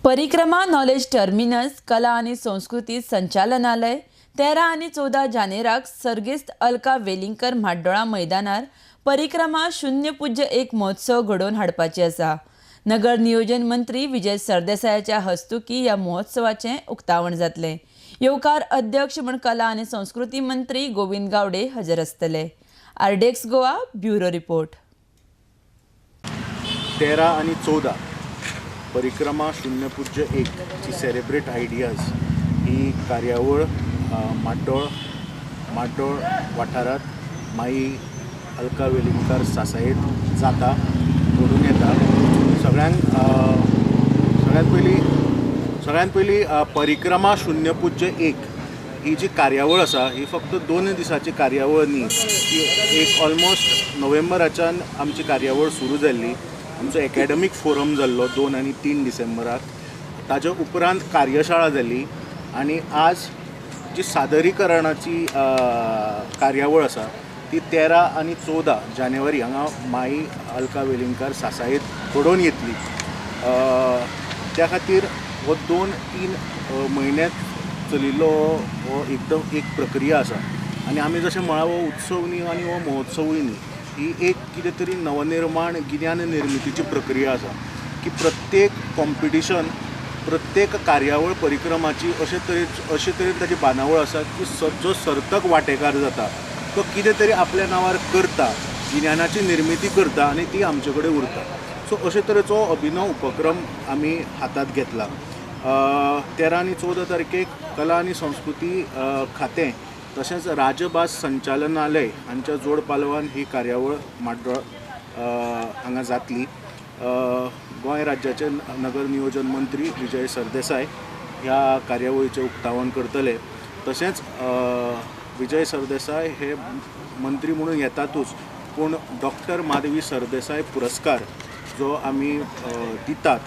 परिक्रमा knowledge terminus कला आनी संस्कृती संचालनालय 13 आनी 14 जानेराक सर्गेस्त अलका वेलिंगकर म्हाड्डोळा मैदानार परिक्रमा 0.1 महोत्सव घडोवन हाडपाची आसा. नगर नियोजन मंत्री विजय सरदेसायाच्या हस्तुकी ह्या महोत्सवाचें उक्तावण जातलें. येवकार अध्यक्ष म्हूण कला आनी संस्कृती मंत्री गोविंद गावडे हजर आसतले. RDX Goa bureau report. 13 आनी 14 परिक्रमा 0.1 ची सेलिब्रेट आयडियाज ही कार्यावळ म्हाड्डोळ म्हाड्डोळ वाठारांत माई अलका वेलिंगकार सासायेत जाता, घडून येता. सगळ्यांत पयलीं परिक्रमा 0.1 ही जी कार्यावळ आसा, ही फक्त 2 दिसाची कार्यावळ न्ही. ती एक ऑलमोस्ट नोव्हेंबराच्यान आमची कार्यावळ सुरू जाल्ली. आमचो एकाडेमीक फोरम जाल्लो 2 आनी 3 डिसेंबराक. ताजे उपरांत कार्यशाळा जाली आनी आज जी सादरीकरणाची कार्यावळ आसा, ती 13 आनी 14 जानेवारी हांगा माई अलका वेलिंगकार सासायेत घडोवन येतली. त्या खातीर हो 2-3 म्हयन्यात चलिल्लो हो एकदम एक प्रक्रिया आसा आनी आमी जशें म्हळां, हो उत्सव न्ही आनी हो महोत्सवूय न्ही. ही एक कितें तरी नवनिर्माण गिन्यान निर्मितीची प्रक्रिया आसा की प्रत्येक कॉम्पिटिशन, प्रत्येक कार्यावळ परिक्रमाची अशे तरेन ताची बांदावळ आसा की जो सर्तक वांटेकार जाता, तो कितें तरी आपल्या नांवार करता, गिन्यानाची निर्मिती करता आनी ती आमचे कडेन उरता. सो अशे तरेचो अभिनव उपक्रम आमी हातांत घेतला. 13 आनी 14 तारखेक कला आनी संस्कृती खातें तशेंच राजभास संचालनालय हांच्या जोड पालवान ही कार्यावळ म्हाड्डोळ हांगा जातली. गोंय राज्याचे नगर नियोजन मंत्री विजय सरदेसाय ह्या कार्यावळीचें उक्तावण करतले. तशेंच विजय सरदेसाय हे मंत्री म्हणून येतातूच, पूण डॉक्टर माधवी सरदेसाय पुरस्कार जो आमी दितात,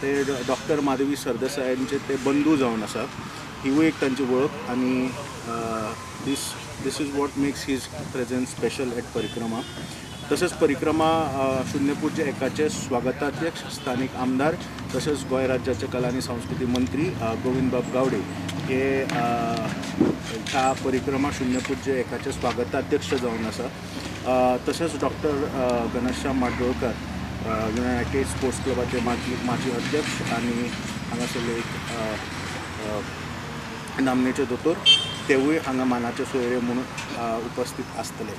ते डॉक्टर माधवी सरदेसायांचे ते बंधू जावन आसा. हिवूय एक तांची वळख आनी this is what makes his presence special at परिक्रमा. तशेंच परिक्रमा 0.1चे स्वागताध्यक्ष स्थानीक आमदार तशेंच गोंय राज्याचे कला आनी संस्कृती मंत्री गोविंदबाब गावडे हे ह्या परिक्रमा 0.1चे स्वागताध्यक्ष जावन आसा. तशेंच डॉक्टर घनश्याम म्हाड्डोळकर, युनायटेड स्पोर्ट्स क्लबाचे माजी अध्यक्ष आनी हांगासरले एक नामनेचे दोतोर, तेवूय हांगा मानाचे सोयरे म्हणून उपस्थित आसतले.